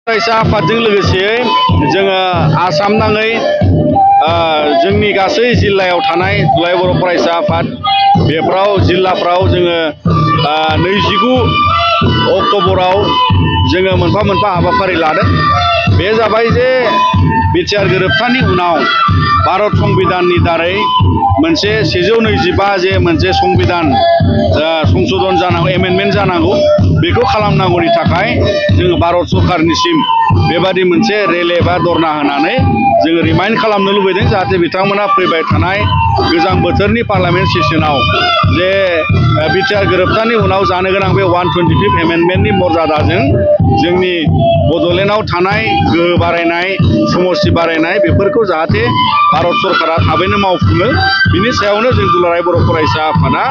फरायसा आफादजों लोगोसे जोङो आसाम नाङै जोंनि गासै जिल्लायाव थानाय दुलाराय बर' फरायसा आफाद बेफोराव जिल्लाफ्राव जोङो 29 अक्ट'बराव जोङो मोनफा मोनफा हाबाफारि लादों। बे जाबाय जे बिटिआर गोरोबथानि उनाव भारत संबिधाननि दारै मोनसे 125 जे मोनसे संबिधान संशोधन जानांगौ, एमेन्डमेन्ट जानांगौ, बेखौ खालामनांगौनि थाखाय जोङो भारत सरकारनिसिम बेबादि मोनसे रेले बा धरना होनानै जोङो रिमाइन्ड खालामनो लुबैदों, जाहाथे बिथांमोना फैबाय थानाय गोजां बोथोरनि पार्लामेन्ट सेसनाव जे बिटिआर गोरोबथानि उनाव जानो गोनां बे 125 एमेन्डमेन्टनि मर्यादाजों जोंनि बड'लेण्डआव थानाय गोहो बारायनाय, समस्ति बारायनाय बेफोरखौ जाहाथे भारत सरकारा थाबैनो मावफुङो, बिनि सायावनो जों दुलाराय बर' फरायसा आफादा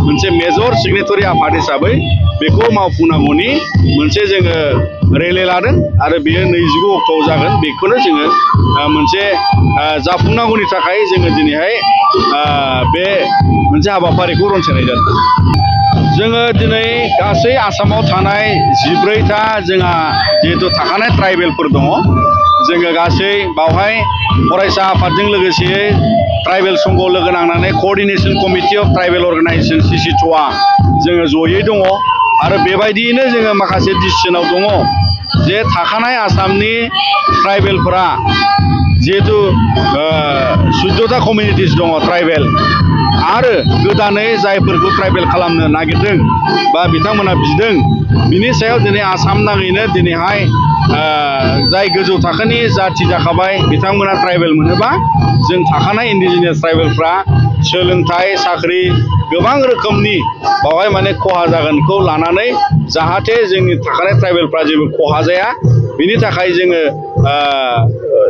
मोनसे मेजर सिगनेटरि आफाद हिसाबै बेखौ मावफुंनांगौनि मोनसे जोङो रेले लादों आरो बेयो 29 अक्ट'आव जागोन। बेखौनो जोङो मोनसे जाफुंनांगौनि थाखाय जोङो दिनैहाय बे मोनसे हाबाफारिखौ रनसायनाय जादों। जोङो दिनै गासै आसामाव थानाय 14टा जोंहा जिहेतु थाखानाय ट्राइबेलफोर दङ, जोङो गासै बावहाय फरायसा आफादजों लोगोसे ट्राइबेल संघ लोगो नांनानै coordination committee of tribal organization CCTOA जोङो जयै दङ आरो बेबायदियैनो जोङो माखासे डिसिसनाव दङ जे थाखानाय आसामनि ट्राइबेलफोरा जिहेतु 14टा कमिउनिटिस दङ ट्राइबेल आरो गोदानै जायफोरखौ ट्राइबेल खालामनो नागिरदों बा बिथांमोना बिदों, बिनि सायाव दिनै आसाम नाङैनो दिनैहाय जाय गोजौ थाखोनि जाथि जाखाबाय बिथांमोना ट्राइबेल मोनोबा जों थाखानाय इन्डिजिनियास ट्राइबेलफ्रा सोलोंथाइ, साख्रि गोबां रोखोमनि बावहाय माने खहा जागोनखौ लानानै जाहाथे जोंनि थाखानाय ट्राइबेलफ्रा जेबो खहा जाया, बिनि थाखाय जोङो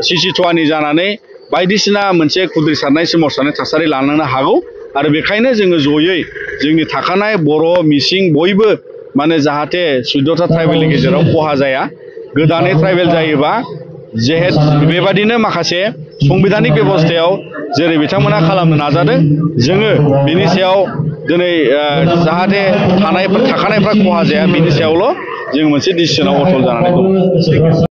CCTOAनि जानानै बायदिसिना मोनसे खुद्रिसारनाय सोमावसारनाय थासारि लानो हागौ आरो बेखायनो जोङो जयै जोंनि थाखानाय बर', मिसिं बयबो माने जाहाथे 14टा ट्राइबेलनि गेजेराव खहा जाया, गोदानै ट्राइबेल जायोबा बेबादिनो माखासे संबिधानिक बेबस्थायाव जेरै बिथांमोना खालामनो नाजादों, जोङो बिनि सायाव दिनै जाहाथे थाखानायफ्रा खहा जाया बिनि सायावल' जों मोनसे डिसिसनाव अटल जानानै दं।